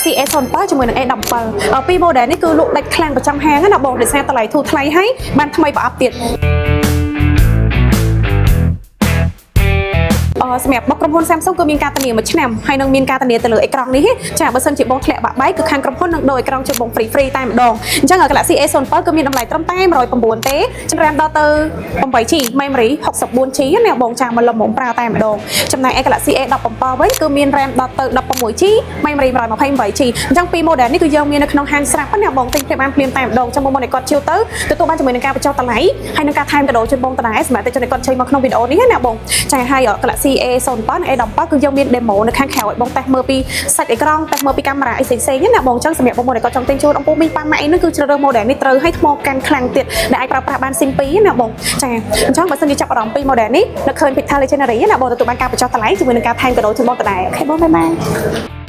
Galaxy A07 ជាមួយនឹង A17 ពីរ model នេះគឺលក់ដាច់ខ្លាំងប្រចាំហាងណាបងដោយសារតម្លៃធូរថ្លៃហើយបានថ្មីប្រអប់ទៀតអឺសម្រាប់របស់ក្រុមហ៊ុន Samsung គឺមានការធានាមួយឆ្នាំហើយនឹងមានការធានាទៅលើអេក្រង់នេះចាបើសិនជាបងធ្លាក់បាក់បែកគឺខាងក្រុមហ៊ុននឹងដូរអេក្រង់ជូនបង free free តែម្ដងអញ្ចឹង Galaxy A07 គឺមានតម្លៃត្រឹមតែ109ទេចំ RAM ដល់ទៅ 8 GB memory 64 GB ណាបងចាមកលំមប្រើតែម្ដងចំណែកឯ Galaxy A17 វិញគឺមាន RAM ដល់ទៅ 16 GB memory 128 GB អញ្ចឹងពីរ model នេះគឺយើងមាននៅក្នុងហាងស្រាប់ណាបងទិញភ្លាមបានភ្លាមតែម្ដងចាំបងមកឲ្យគាត់ជាវទៅទទួលបានជាមួយនឹងការបញ្ចុះតម្លៃហើយនឹងការថែមកាដូជូនបងដដែលសម្រាប់តែជនគាត់ចេញមកក្នុងវីដេអូនេះណាបងចាហើយ Galaxy A07 និង A17 គឺយើងមាន demo នៅខាងក្រៅឲ្យបងតេស្តមើលពីសាច់អេក្រង់តេស្តមើលពីកាមេរ៉ាអីផ្សេងៗណាបងអញ្ចឹងសម្រាប់បងប្អូនដែលគាត់ចង់ទិញជូនអំពូមីប៉ាម៉ាក់អីហ្នឹងគឺជ្រើសរើស model នេះត្រូវឲ្យថ្មកាន់ខ្លាំងទៀតដែលអាចប្រើប្រាស់បាន SIM 2ណាបងចាអញ្ចឹងបើសិនជាចាប់អារម្មណ៍ពី model នេះនៅឃើញ Pictar Legendary ណាបងទទួលបានការបញ្ចុះតម្លៃជាមួយនឹងការថែមកាដូជូនបងដដែល OK បង bye bye.